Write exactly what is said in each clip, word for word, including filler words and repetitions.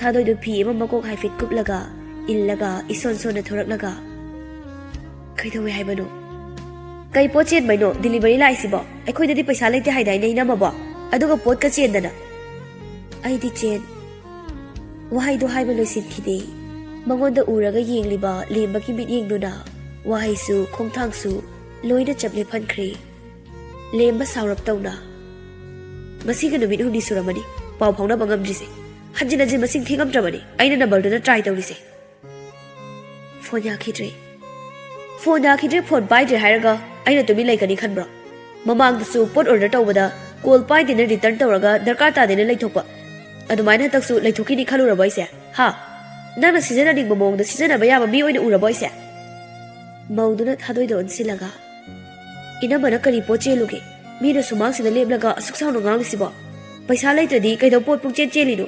ꯑꯗꯨꯏꯗꯨ ꯐꯤ ꯑꯃ ꯃꯀꯣꯛ ꯍꯥꯏꯐꯦꯠ ꯀꯨꯞꯂꯒ, ꯏꯜꯂꯒ, ꯏꯁꯣꯟ ꯁꯣꯟꯅ ꯊꯣꯔꯛꯂꯒ, "ꯀꯩꯗꯧꯋꯦ ꯍꯥꯏꯕꯅꯣ? ꯀꯩ ꯄꯣꯠ ꯆꯦꯟꯕꯩꯅꯣ ꯗꯤꯂꯤꯚꯔꯤ ꯂꯥꯛꯏꯁꯤꯕꯣ? ꯑꯩꯈꯣꯏꯗꯗꯤ ꯄꯩꯁꯥ ꯂꯩꯇꯦ ꯍꯥꯏꯗꯥꯏꯅꯦ ꯏꯅꯝꯃꯕꯣ? ꯑꯗꯨꯒ ꯄꯣꯠꯀ ꯆꯦꯟꯗꯅ!" "ꯑꯩꯗꯤ ꯆꯦꯟ..." ꯋꯥꯍꯩꯗꯣ ꯍꯥꯏꯕ ꯂꯣꯏꯁꯤꯟꯈꯤꯗꯦ꯫ ꯃꯉꯣꯟꯗ ꯎꯔꯒ ꯌꯦꯡꯂꯤꯕ ꯂꯦꯝꯕꯒꯤ ꯃꯤꯠꯌꯦꯡꯗꯨꯅ ꯋꯥꯍꯩꯁꯨ ꯈꯣꯡꯊꯥꯡꯁꯨ ꯂꯣꯏꯅ ꯆꯞ ꯂꯦꯞꯍꯟꯈ꯭ꯔꯦ꯫ ꯂꯦꯝꯕ ꯁꯥꯎꯔꯞ ꯇꯧꯅ, "ꯃꯁꯤꯒ ꯅꯨꯃꯤꯠ ꯍꯨꯝꯅꯤ ꯁꯨꯔꯝꯃꯅꯤ ꯄꯥꯎ ꯐꯥꯎꯅꯕ ꯉꯝꯗ꯭ꯔꯤꯁꯦ꯫ ꯍꯟꯖꯤꯟ ꯍꯟꯖꯤꯟ ꯃꯁꯤꯡ ꯊꯤꯉꯝꯗ꯭ꯔꯕꯅꯤ ꯑꯩꯅ ꯅꯝꯕꯔꯗꯨꯗ ꯇ꯭ꯔꯥꯏ ꯇꯧꯔꯤꯁꯦ꯫ ꯐꯣꯟ ꯌꯥꯈꯤꯗ꯭ꯔꯦ꯫ ꯐꯣꯟ ꯌꯥꯈꯤꯗ꯭ꯔꯦ, ꯐꯣꯟ ꯄꯥꯏꯗ꯭ꯔꯦ ꯍꯥꯏꯔꯒ ꯑꯩꯅ ꯇꯨꯃꯤꯟ ꯂꯩꯒꯅꯤ ꯈꯟꯕ꯭ꯔꯣ? ꯃꯃꯥꯡꯗꯁꯨ ꯄꯣꯠ ꯑꯣꯔꯗꯔ ꯇꯧꯕꯗ ꯀꯣꯜ ꯄꯥꯏꯗꯦꯅ ꯔꯤꯇꯔꯟ ꯇꯧꯔꯒ ꯗꯔꯀꯥꯔ ꯇꯥꯗꯦꯅ ꯂꯩꯊꯣꯛꯄ, ꯑꯗꯨꯃꯥꯏꯅ ꯍꯟꯗꯛꯁꯨ ꯂꯩꯊꯣꯛꯈꯤꯅꯤ ꯈꯜꯂꯨꯔꯕꯣ ꯑꯩꯁꯦ? ꯍꯥ? ꯅꯪꯅ ꯁꯤꯖꯤꯟꯅꯅꯤꯡꯕ ꯃꯑꯣꯡꯗ ꯁꯤꯖꯤꯟꯅꯕ ꯌꯥꯕ ꯃꯤ ꯑꯣꯏꯅ ꯎꯔꯕꯣ ꯑꯩꯁꯦ?" ꯃꯧꯗꯨꯅ ꯊꯥꯗꯣꯏꯗ ꯑꯣꯟꯁꯤꯜꯂꯒ, "ꯏꯅꯝꯃꯅ ꯀꯔꯤ ꯄꯣꯠ ꯆꯦꯜꯂꯨꯒꯦ? ꯃꯤꯅ ꯁꯨꯃꯥꯡꯁꯤꯗ ꯂꯦꯞꯂꯒ ꯑꯁꯨꯛ ꯁꯥꯎꯅ ꯉꯥꯡꯂꯤꯁꯤꯕꯣ? ꯄꯩꯁꯥ ꯂꯩꯇ꯭ꯔꯗꯤ ꯀꯩꯗꯧ ꯄꯣꯠ ꯄꯨꯡꯆꯦꯟ ꯆꯦꯜꯂꯤꯅꯣ?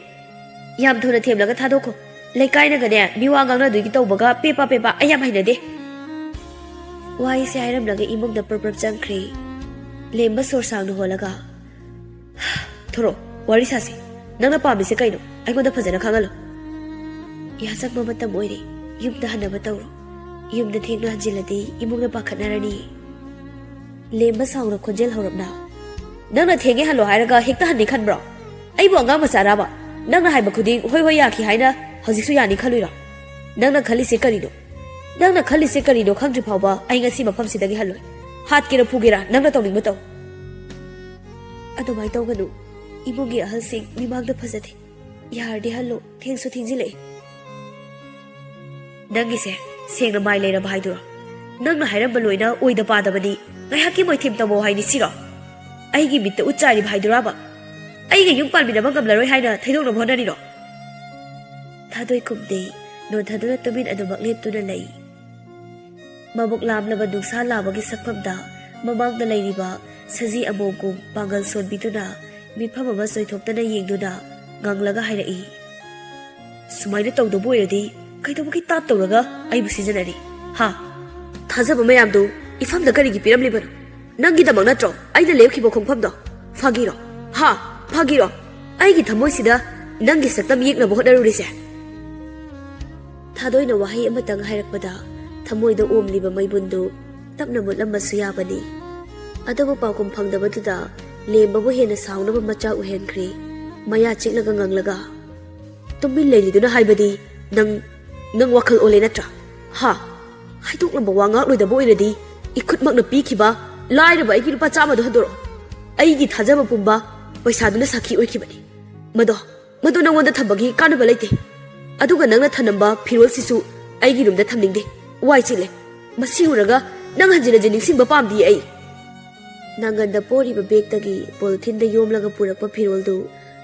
ꯌꯥꯝ ꯊꯨꯅ ꯊꯦꯝꯂꯒ ꯊꯥꯗꯣꯛꯈꯣ꯫ ꯂꯩꯀꯥꯏꯅꯒꯅꯦ ꯃꯤꯋꯥ ꯉꯥꯡꯅꯗꯣꯏꯒꯤ ꯇꯧꯕꯒ ꯄꯦꯄꯥ ꯄꯦꯄꯥ ꯑꯩ ꯌꯥꯝ ꯍꯩꯅꯗꯦ꯫" ꯋꯥꯍꯩꯁꯦ ꯍꯥꯏꯔꯝꯂꯒ ꯏꯃꯨꯡꯗ ꯄ꯭ꯔꯞ ꯄ꯭ꯔꯞ ꯆꯪꯈ꯭ꯔꯦ꯫ ꯂꯦꯝꯕ ꯁꯣꯔ ꯁꯥꯡꯅ ꯍꯣꯜꯂꯒ, "ꯊꯣꯔꯛꯑꯣ, ꯋꯥꯔꯤ ꯁꯥꯁꯤ꯫ ꯅꯪꯅ ꯄꯥꯝꯃꯤꯁꯦ ꯀꯩꯅꯣ? ꯑꯩꯉꯣꯟꯗ ꯐꯖꯅ ꯈꯪꯍꯜꯂꯣ꯫" "ꯌꯥꯆꯪꯕ ꯃꯇꯝ ꯑꯣꯏꯔꯦ꯫ ꯌꯨꯝꯗ ꯍꯟꯅꯕ ꯇꯧꯔꯣ꯫ ꯌꯨꯝꯗ ꯊꯦꯡꯅ ꯍꯟꯖꯤꯜꯂꯗꯤ ꯏꯃꯨꯡꯅ ꯄꯥꯈꯠꯅꯔꯅꯤ꯫" ꯂꯦꯝꯕ ꯁꯥꯎꯅ ꯈꯣꯟꯖꯦꯜ ꯍꯧꯔꯞꯅ, "ꯅꯪꯅ ꯊꯦꯡꯉꯦ ꯍꯜꯂꯣ ꯍꯥꯏꯔꯒ ꯍꯦꯛꯇ ꯍꯟꯅꯤ ꯈꯟꯕ꯭ꯔꯣ? ꯑꯩꯕꯨ ꯑꯉꯥꯡ ꯃꯆꯥꯔꯕ? ꯅꯪꯅ ꯍꯥꯏꯕ ꯈꯨꯗꯤꯡ ꯍꯣꯏ ꯍꯣꯏ ꯌꯥꯈꯤ ꯍꯥꯏꯅ ꯍꯧꯖꯤꯛꯁꯨ ꯌꯥꯅꯤ ꯈꯜꯂꯨꯏꯔꯣ? ꯅꯪꯅ ꯈꯜꯂꯤꯁꯦ ꯀꯔꯤꯅꯣ? ꯅꯪꯅ ꯈꯜꯂꯤꯁꯦ ꯀꯔꯤꯅꯣ ꯈꯪꯗ꯭ꯔꯤ ꯐꯥꯎꯕ ꯑꯩ ꯉꯁꯤ ꯃꯐꯝꯁꯤꯗꯒꯤ ꯍꯜꯂꯣꯏ꯫ ꯍꯥꯠꯀꯦꯔꯥ ꯐꯨꯒꯦꯔꯥ ꯅꯪꯅ ꯇꯧꯅꯤꯡꯕ ꯇꯧ꯫" "ꯑꯗꯨꯃꯥꯏꯅ ꯇꯧꯒꯅꯨ꯫ ꯏꯃꯨꯡꯒꯤ ꯑꯍꯜꯁꯤꯡ ꯃꯤꯃꯥꯡꯗ ꯐꯖꯗꯦ꯫ ꯌꯥꯔꯗꯤ ꯍꯜꯂꯣ, ꯊꯦꯡꯁꯨ ꯊꯦꯡꯖꯤꯜꯂꯛꯑꯦ꯫" "ꯅꯪꯒꯤꯁꯦ ꯁꯦꯡꯅ ꯃꯥꯏ ꯂꯩꯔꯕ ꯍꯥꯏꯗꯨꯔꯣ? ꯅꯪꯅ ꯍꯥꯏꯔꯝꯕ ꯂꯣꯏꯅ ꯑꯣꯏꯗ ꯄꯥꯗꯕꯅꯤ, ꯉꯥꯏꯍꯥꯛꯀꯤ ꯃꯣꯏꯊꯦꯝ ꯇꯧꯕ ꯍꯥꯏꯅꯤ ꯁꯤꯔꯣ? ꯑꯩꯒꯤ ꯃꯤꯠꯇ ꯎꯠ ꯆꯥꯏꯔꯤꯕ ꯍꯥꯏꯗꯨꯔꯕ? ꯑꯩꯒ ꯌꯨꯝ ꯄꯥꯟꯃꯤꯟꯅꯕ ꯉꯝꯂꯔꯣꯏ ꯍꯥꯏꯅ ꯊꯩꯗꯣꯛꯅꯕ ꯍꯣꯠꯅꯔꯤꯔꯣ?" ꯊꯥꯗꯣꯏ ꯈꯨꯝꯗꯦ, ꯅꯣꯟꯊꯗꯨꯅ ꯇꯨꯃꯤꯟ ꯑꯗꯨꯃꯛ ꯂꯦꯞꯇꯨꯅ ꯂꯩ꯫ ꯃꯕꯨꯛ ꯂꯥꯝꯂꯕ ꯅꯨꯡꯁꯥ ꯂꯥꯕꯒꯤ ꯁꯛꯐꯝꯗ ꯃꯃꯥꯡꯗ ꯂꯩꯔꯤꯕ ꯁꯖꯤ ꯑꯃꯣꯝꯒꯨꯝ ꯄꯥꯡꯒꯜ ꯁꯣꯟꯕꯤꯗꯨꯅ ꯃꯤꯐꯝ ꯑꯃ ꯆꯣꯏꯊꯣꯛꯇꯅ ꯌꯦꯡꯗꯨꯅ ꯉꯪꯂꯒ ꯍꯥꯏꯔꯛꯏ, "ꯁꯨꯃꯥꯏꯅ ꯇꯧꯗꯕ ꯑꯣꯏꯔꯗꯤ ꯀꯩꯗꯧꯕꯒꯤ ꯇꯥꯠ ꯇꯧꯔꯒ ꯑꯩꯕꯨ ꯁꯤꯖꯤꯟꯅꯔꯤ? ꯍꯥ? ꯊꯥꯖꯕ ꯃꯌꯥꯝꯗꯨ ꯏꯐꯝꯗ ꯀꯔꯤꯒꯤ ꯄꯤꯔꯝꯂꯤꯕꯅꯣ? ꯅꯪꯒꯤꯗꯃꯛ ꯅꯠꯇ꯭ꯔꯣ ꯑꯩꯅ ꯂꯦꯞꯈꯤꯕ ꯈꯣꯡꯐꯝꯗꯣ? ꯐꯥꯒꯤꯔꯣ? ꯍꯥ? ꯐꯥꯒꯤꯔꯣ? ꯑꯩꯒꯤ ꯊꯃꯣꯏꯁꯤꯗ ꯅꯪꯒꯤ ꯁꯛꯇꯝ ꯌꯦꯛꯅꯕ ꯍꯣꯠꯅꯔꯨꯔꯤꯁꯦ? ꯊꯥꯗꯣꯏꯅ ꯋꯥꯍꯩ ꯑꯃꯇꯪ ꯍꯥꯏꯔꯛꯄꯗ ꯊꯃꯣꯏꯗ ꯑꯣꯝꯂꯤꯕ ꯃꯩꯕꯨꯟꯗꯨ ꯇꯞꯅ ꯃꯨꯠꯂꯝꯕꯁꯨ ꯌꯥꯕꯅꯤ꯫ ꯑꯗꯨꯕꯨ ꯄꯥꯎꯈꯨꯝ ꯐꯪꯗꯕꯗꯨꯗ ꯂꯦꯝꯕꯕꯨ ꯍꯦꯟꯅ ꯁꯥꯎꯅꯕ ꯃꯆꯥꯛ ꯑꯣꯏꯍꯟꯈ꯭ꯔꯦ꯫ ꯃꯌꯥ ꯆꯤꯛꯂꯒ ꯉꯪꯂꯒ, "ꯇꯨꯃꯤꯟ ꯂꯩꯔꯤꯗꯨꯅ ꯍꯥꯏꯕꯗꯤ ꯅꯪ, ꯅꯪ ꯋꯥꯈꯜ ꯑꯣꯜꯂꯦ ꯅꯠꯇ꯭ꯔꯥ? ꯍꯥ? ꯍꯥꯏꯗꯣꯛꯂꯝꯕ ꯋꯥ ꯉꯥꯛꯂꯣꯏꯗꯕ ꯑꯣꯏꯔꯗꯤ ꯏꯈꯨꯠꯃꯛꯅ ꯄꯤꯈꯤꯕ ꯂꯥꯏꯔꯕ ꯑꯩꯒꯤ ꯂꯨꯄꯥ ꯆꯥꯝꯃꯗꯣ ꯍꯟꯗꯣꯔꯛꯑꯣ꯫ ꯑꯩꯒꯤ ꯊꯥꯖꯕ ꯄꯨꯝꯕ ꯄꯩꯁꯥꯗꯨꯅ ꯁꯥꯈꯤ ꯑꯣꯏꯈꯤꯕꯅꯤ꯫ ꯃꯗꯣ, ꯃꯗꯨ ꯅꯉꯣꯟꯗ ꯊꯝꯕꯒꯤ ꯀꯥꯟꯅꯕ ꯂꯩꯇꯦ꯫ ꯑꯗꯨꯒ ꯅꯪꯅ ꯊꯅꯝꯕ ꯐꯤꯔꯣꯜꯁꯤꯁꯨ ꯑꯩꯒꯤ ꯔꯨꯝꯗ ꯊꯝꯅꯤꯡꯗꯦ꯫ ꯋꯥꯏ ꯆꯤꯜꯂꯦ꯫ ꯃꯁꯤ ꯎꯔꯒ ꯅꯪ ꯍꯟꯖꯤꯟ ꯍꯟꯖꯤꯟ ꯅꯤꯡꯁꯤꯡꯕ ꯄꯥꯝꯗꯤꯌꯦ ꯑꯩ꯫" ꯅꯪꯒꯟꯗ ꯄꯣꯔꯤꯕ ꯕꯦꯒꯇꯒꯤ ꯄꯣꯂꯤꯊꯤꯟꯗ ꯌꯣꯝꯂꯒ ꯄꯨꯔꯛꯄ ꯐꯤꯔꯣꯜꯗꯨ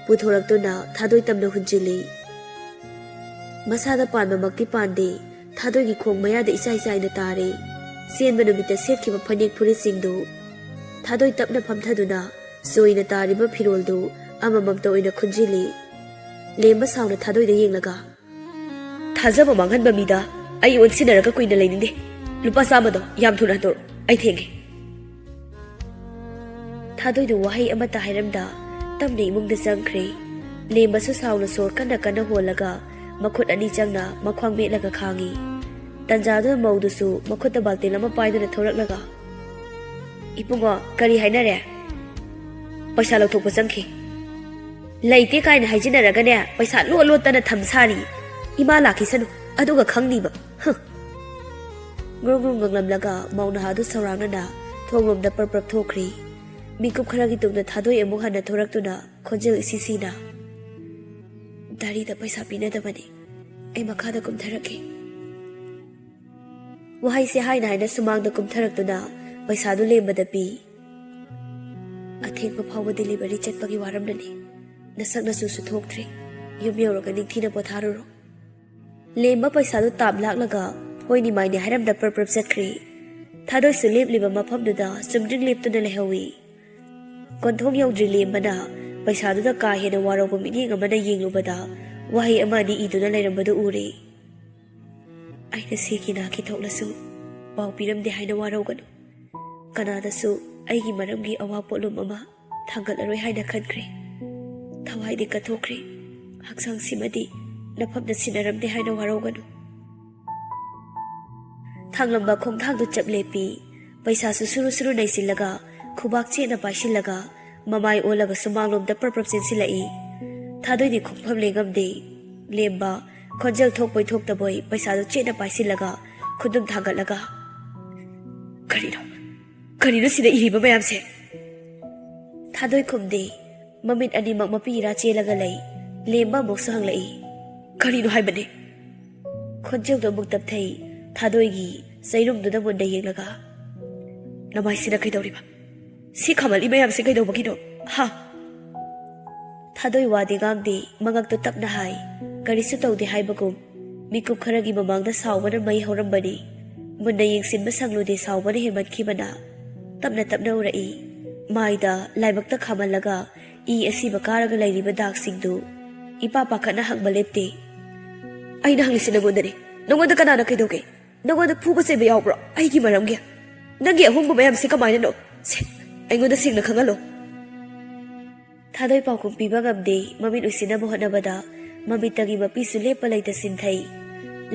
ꯄꯨꯊꯣꯔꯛꯇꯨꯅ ꯊꯥꯗꯣꯏ ꯇꯝꯅ ꯍꯨꯟꯖꯤꯜꯂꯤ꯫ ꯃꯁꯥꯗ ꯄꯥꯟꯕꯃꯛꯇꯤ ꯄꯥꯟꯗꯦ꯫ ꯊꯥꯗꯣꯏꯒꯤ ꯈꯣꯡ ꯃꯌꯥꯗ ꯏꯆꯥꯏ ꯆꯥꯏꯅ ꯇꯥꯔꯦ꯫ ꯆꯦꯟꯕ ꯅꯨꯃꯤꯠꯇ ꯁꯦꯠꯈꯤꯕ ꯐꯅꯦꯛ ꯐꯨꯔꯤꯠꯁꯤꯡꯗꯨ꯫ ꯊꯥꯗꯣꯏ ꯇꯞꯅ ꯐꯝꯊꯗꯨꯅ ꯆꯣꯏꯅ ꯇꯥꯔꯤꯕ ꯐꯤꯔꯣꯜꯗꯨ ꯑꯃꯃꯝꯇ ꯑꯣꯏꯅ ꯈꯨꯟꯖꯤꯜꯂꯤ꯫ ꯂꯦꯝꯕ ꯁꯥꯎꯅ ꯊꯥꯗꯣꯏꯗ ꯌꯦꯡꯂꯒ, "ꯊꯥꯖꯕ ꯃꯥꯡꯍꯟꯕ ꯃꯤꯗ ꯑꯩ ꯑꯣꯟꯁꯤꯟꯅꯔꯒ ꯀꯨꯏꯅ ꯂꯩꯅꯤꯡꯗꯦ꯫ ꯂꯨꯄꯥ ꯆꯥꯝꯃꯗꯣ ꯌꯥꯝ ꯊꯨꯅ ꯍꯟꯗꯣꯔꯛꯑꯣ꯫ ꯑꯩ ꯊꯦꯡꯉꯦ꯫" ꯊꯥꯗꯣꯏꯗꯨ ꯋꯥꯍꯩ ꯑꯃꯠꯇ ꯍꯥꯏꯔꯝꯗ ꯇꯞꯅ ꯏꯃꯨꯡꯗ ꯆꯪꯈ꯭ꯔꯦ꯫ ꯂꯦꯝꯕꯁꯨ ꯁꯥꯎꯅ ꯁꯣꯔ ꯀꯟꯅ ꯀꯟꯅ ꯍꯣꯜꯂꯒ ꯃꯈꯨꯠ ꯑꯅꯤ ꯆꯪꯅ ꯃꯈ꯭ꯋꯥꯡ ꯃꯦꯠꯂꯒ ꯈꯥꯡꯉꯤ꯫ ꯇꯟꯖꯥꯗꯨꯗ ꯃꯧꯗꯨꯁꯨ ꯃꯈꯨꯠꯇ ꯕꯥꯜꯇꯤꯟ ꯑꯃ ꯄꯥꯏꯗꯨꯅ ꯊꯣꯔꯛꯂꯒ, "ꯏꯕꯨꯡꯉꯣ, ꯀꯔꯤ ꯍꯥꯏꯅꯔꯦ? ꯄꯩꯁꯥ ꯂꯧꯊꯣꯛꯄ ꯆꯪꯈꯤ꯫ ꯂꯩꯇꯦ ꯀꯥꯏꯅ ꯍꯥꯏꯖꯤꯟꯅꯔꯒꯅꯦ, ꯄꯩꯁꯥ ꯂꯣꯠ ꯂꯣꯠꯇꯅ ꯊꯝ ꯁꯥꯔꯤ꯫ ꯏꯃꯥ ꯂꯥꯛꯈꯤꯁꯅꯨ, ꯑꯗꯨꯒ ꯈꯪꯅꯤꯕ꯫ ꯍꯨꯝ꯫" ꯒ꯭ꯔꯨꯡ ꯒ꯭ꯔꯨꯡ ꯉꯪꯂꯝꯂꯒ ꯃꯧ ꯅꯍꯥꯗꯨ ꯁꯧꯔꯥꯡꯅꯅ ꯊꯣꯡꯂꯣꯝꯗ ꯄ꯭ꯔꯞ ꯄ꯭ꯔꯞ ꯊꯣꯛꯈ꯭ꯔꯤ꯫ ꯃꯤꯀꯨꯞ ꯈꯔꯒꯤ ꯇꯨꯡꯗ ꯊꯥꯗꯣꯏ ꯑꯃꯨꯛ ꯍꯟꯅ ꯊꯣꯔꯛꯇꯨꯅ ꯈꯣꯟꯖꯦꯜ ꯏꯁꯤ ꯁꯤꯅ, "ꯗꯥꯔꯤꯗ ꯄꯩꯁꯥ ꯄꯤꯅꯗꯕꯅꯤ꯫ ꯑꯩ ꯃꯈꯥꯗ ꯀꯨꯝꯊꯔꯛꯀꯦ꯫" ꯋꯥꯍꯩꯁꯦ ꯍꯥꯏꯅ ꯍꯥꯏꯅ ꯁꯨꯃꯥꯡꯗ ꯀꯨꯝꯊꯔꯛꯇꯨꯅ ꯄꯩꯁꯥꯗꯨ ꯂꯦꯝꯕꯗ ꯄꯤ꯫ "ꯑꯊꯦꯡꯕ ꯐꯥꯎꯕ ꯗꯤꯂꯤꯚꯔꯤ ꯆꯠꯄꯒꯤ ꯋꯥꯔꯝꯂꯅꯤ꯫ ꯅꯁꯛ ꯅꯁꯨꯁꯨ ꯊꯣꯛꯇ꯭ꯔꯤ꯫ ꯌꯨꯝ ꯌꯧꯔꯒ ꯅꯤꯡꯊꯤꯅ ꯄꯣꯊꯥꯔꯨꯔꯣ꯫" ꯂꯦꯝꯕ ꯄꯩꯁꯥꯗꯨ ꯇꯥꯞ ꯂꯥꯛꯂꯒ ꯍꯣꯏꯅꯤ ꯃꯥꯏꯅꯤ ꯍꯥꯏꯔꯝꯗ ꯄ꯭ꯔꯞ ꯄ꯭ꯔꯞ ꯆꯠꯈ꯭ꯔꯦ꯫ ꯊꯥꯗꯣꯏꯁꯨ ꯂꯦꯞꯂꯤꯕ ꯃꯐꯝꯗꯨꯗ ꯆꯨꯝꯗ꯭ꯔꯤꯡ ꯂꯦꯞꯇꯨꯅ ꯂꯩꯍꯧꯏ꯫ ꯀꯣꯟꯊꯣꯡ ꯌꯧꯗ꯭ꯔꯤ ꯂꯦꯝꯕꯅ ꯄꯩꯁꯥꯗꯨꯗ ꯀꯥ ꯍꯦꯟꯅ ꯋꯥꯔꯧꯕ ꯃꯤꯠꯌꯦꯡ ꯑꯃꯅ ꯌꯦꯡꯂꯨꯕꯗ ꯋꯥꯍꯩ ꯑꯃ ꯑꯅꯤ ꯏꯗꯨꯅ ꯂꯩꯔꯝꯕꯗꯨ ꯎꯔꯦ꯫ "ꯑꯩꯅ ꯁꯤꯒꯤ ꯅꯥꯈꯤ ꯊꯣꯛꯂꯁꯨ ꯄꯥꯎ ꯄꯤꯔꯝꯗꯦ ꯍꯥꯏꯅ ꯋꯥꯔꯧꯒꯅꯨ꯫ ꯀꯅꯥꯗꯁꯨ ꯑꯩꯒꯤ ꯃꯔꯝꯒꯤ ꯑꯋꯥ ꯄꯣꯠꯂꯨꯝ ꯑꯃ ꯊꯥꯡꯒꯠꯂꯔꯣꯏ ꯍꯥꯏꯅ ꯈꯟꯈ꯭ꯔꯦ꯫ ꯊꯋꯥꯏꯗꯤ ꯀꯠꯊꯣꯛꯈ꯭ꯔꯦ꯫ ꯍꯛꯆꯥꯡꯁꯤꯃꯗꯤ ꯅꯐꯝꯗ ꯁꯤꯟꯅꯔꯝꯗꯦ ꯍꯥꯏꯅ ꯋꯥꯔꯧꯒꯅꯨ꯫ ꯊꯥꯡꯂꯝꯕ ꯈꯣꯡꯊꯥꯡꯗꯨ ꯆꯞ ꯂꯦꯞꯄꯤ꯫ ꯄꯩꯁꯥꯁꯨ ꯁꯨꯔꯨ ꯁꯨꯔꯨ ꯅꯩꯁꯤꯜꯂꯒ ꯈꯨꯕꯥꯛ ꯆꯦꯠꯅ ꯄꯥꯏꯁꯤꯜꯂꯒ ꯃꯃꯥꯏ ꯑꯣꯜꯂꯒ ꯁꯨꯃꯥꯡꯂꯣꯝꯗ ꯄ꯭ꯔꯞ ꯄ꯭ꯔꯞ ꯆꯦꯟꯁꯤꯜꯂꯛꯏ꯫ ꯊꯥꯗꯣꯏꯗꯤ ꯈꯣꯡꯐꯝ ꯂꯦꯡꯉꯝꯗꯦ꯫ ꯂꯦꯝꯕ ꯈꯣꯟꯖꯦꯜ ꯊꯣꯛꯄꯣꯏ ꯊꯣꯛꯇꯕꯣꯏ ꯄꯩꯁꯥꯗꯨ ꯆꯦꯠꯅ ꯄꯥꯏꯁꯤꯜꯂꯒ ꯈꯨꯗꯨꯝ ꯊꯥꯡꯒꯠꯂꯒ, "ꯀꯔꯤꯅꯣ? ꯀꯔꯤꯅꯣ ꯁꯤꯗ ꯏꯔꯤꯕ ꯃꯌꯥꯝꯁꯦ?" ꯊꯥꯗꯣꯏ ꯈꯨꯝꯗꯦ꯫ ꯃꯃꯤꯠ ꯑꯅꯤꯃꯛ ꯃꯄꯤ ꯏꯔꯥ ꯆꯦꯜꯂꯒ ꯂꯩ꯫ ꯂꯦꯝꯕ ꯑꯃꯨꯛꯁꯨ ꯍꯪꯂꯛꯏ, "ꯀꯔꯤꯅꯣ ꯍꯥꯏꯕꯅꯦ?" ꯈꯣꯟꯖꯦꯜꯗꯣ ꯑꯃꯨꯛ ꯇꯞꯊꯩ꯫ ꯊꯥꯗꯣꯏꯒꯤ ꯆꯩꯔꯨꯝꯗꯨꯗ ꯃꯨꯟꯅ ꯌꯦꯡꯂꯒ, "ꯅꯃꯥꯏꯁꯤꯅ ꯀꯩꯗꯧꯔꯤꯕ? ꯁꯤ ꯈꯥꯃꯜꯂꯤ ꯃꯌꯥꯝꯁꯦ ꯀꯩꯗꯧꯕꯒꯤꯅꯣ? ꯍꯥ?" ꯊꯥꯗꯣꯏ ꯋꯥꯗꯤ ꯉꯥꯡꯗꯦ, ꯃꯉꯛꯇꯣ ꯇꯞꯅ ꯍꯥꯏ꯫ ꯀꯔꯤꯁꯨ ꯇꯧꯗꯦ ꯍꯥꯏꯕꯒꯨꯝ꯫ ꯃꯤꯀꯨꯞ ꯈꯔꯒꯤ ꯃꯃꯥꯡꯗ ꯁꯥꯎꯕꯅ ꯃꯩ ꯍꯧꯔꯝꯕꯅꯤ꯫ ꯃꯨꯟꯅ ꯌꯦꯡꯁꯤꯟꯕ ꯁꯪꯂꯨꯗꯦ, ꯁꯥꯎꯕꯅ ꯍꯦꯟꯃꯟꯈꯤꯕꯅ꯫ ꯇꯞꯅ ꯇꯞꯅ ꯎꯔꯛꯏ꯫ ꯃꯥꯏꯗ ꯂꯥꯏꯕꯛꯇ ꯈꯥꯃꯜꯂꯒ ꯏ ꯑꯁꯤꯕ ꯀꯥꯔꯒ ꯂꯩꯔꯤꯕ ꯗꯥꯛꯁꯤꯡꯗꯨ ꯏꯄꯥ ꯄꯥꯈꯠꯅ ꯍꯪꯕ ꯂꯦꯞꯇꯦ꯫ "ꯑꯩꯅ ꯍꯪꯂꯤꯁꯤ ꯅꯉꯣꯟꯗꯅꯤ꯫ ꯅꯉꯣꯟꯗ ꯀꯅꯥꯅ ꯀꯩꯗꯧꯒꯦ? ꯅꯉꯣꯟꯗ ꯐꯨꯕ ꯆꯩꯕ ꯌꯥꯎꯕ꯭ꯔꯣ ꯑꯩꯒꯤ ꯃꯔꯝꯒꯤ? ꯅꯪꯒꯤ ꯑꯍꯣꯡꯕ ꯃꯌꯥꯝꯁꯤ ꯀꯃꯥꯏꯅꯅꯣ? ꯁꯦ, ꯑꯩꯉꯣꯟꯗ ꯁꯦꯡꯅ ꯈꯪꯍꯜꯂꯣ꯫" ꯊꯥꯗꯣꯏ ꯄꯥꯎꯈꯨꯝ ꯄꯤꯕ ꯉꯝꯗꯦ꯫ ꯃꯃꯤꯠ ꯎꯏꯁꯤꯟꯅꯕ ꯍꯣꯠꯅꯕꯗ ꯃꯃꯤꯠꯇꯒꯤ ꯃꯄꯤꯁꯨ ꯂꯦꯞꯄ ꯂꯩꯇ ꯁꯤꯟꯊꯩ꯫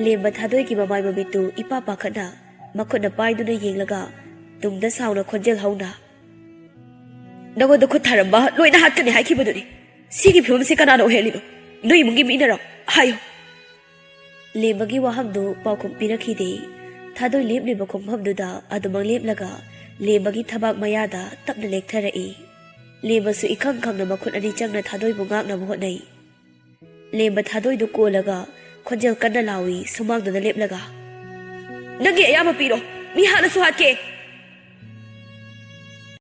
ꯂꯦꯝꯕ ꯊꯥꯗꯣꯏꯒꯤ ꯃꯃꯥꯏ ꯃꯃꯤꯠꯇꯨ ꯏꯄꯥ ꯄꯥꯈꯠꯅ ꯃꯈꯨꯠꯅ ꯄꯥꯏꯗꯨꯅ ꯌꯦꯡꯂꯒ ꯇꯨꯡꯗ ꯁꯥꯎꯅ ꯈꯣꯟꯖꯦꯜ ꯍꯧꯅ, "ꯅꯉꯣꯟꯗ ꯈꯨꯠ ꯊꯥꯔꯝꯕ ꯂꯣꯏꯅ ꯍꯥꯠꯀꯅꯤ ꯍꯥꯏꯈꯤꯕꯗꯨꯅꯤ꯫ ꯁꯤꯒꯤ ꯐꯤꯕꯝꯁꯤ ꯀꯅꯥꯅ ꯑꯣꯏꯍꯜꯂꯤꯅꯣ? ꯅꯣꯏ ꯏꯃꯨꯡꯒꯤ ꯃꯤꯅꯔꯣ? ꯍꯥꯏꯌꯨ꯫" ꯂꯦꯝꯕꯒꯤ ꯋꯥꯍꯪꯗꯨ ꯄꯥꯎꯈꯨꯝ ꯄꯤꯔꯛꯈꯤꯗꯦ꯫ ꯊꯥꯗꯣꯏ ꯂꯦꯞꯂꯤꯕ ꯈꯣꯡꯐꯝꯗꯨꯗ ꯑꯗꯨꯃꯛ ꯂꯦꯞꯂꯒ ꯂꯦꯝꯕꯒꯤ ꯊꯕꯥꯛ ꯃꯌꯥꯗ ꯇꯞꯅ ꯂꯦꯛꯊꯔꯛꯏ꯫ ꯂꯦꯝꯕꯁꯨ ꯏꯈꯪ ꯈꯪꯅ ꯃꯈꯨꯠ ꯑꯅꯤ ꯆꯪꯅ ꯊꯥꯗꯣꯏꯕꯨ ꯉꯥꯛꯅꯕ ꯍꯣꯠꯅꯩ꯫ ꯂꯦꯝꯕ ꯊꯥꯗꯣꯏꯗꯨ ꯀꯣꯜꯂꯒ ꯈꯣꯟꯖꯦꯜ ꯀꯟꯅ ꯂꯥꯎꯏ ꯁꯨꯃꯥꯡꯗꯨꯗ ꯂꯦꯞꯂꯒ, "ꯅꯪꯒꯤ ꯑꯌꯥꯝꯕ ꯄꯤꯔꯣ꯫ ꯃꯤ ꯍꯥꯠꯂꯁꯨ ꯍꯥꯠꯀꯦ꯫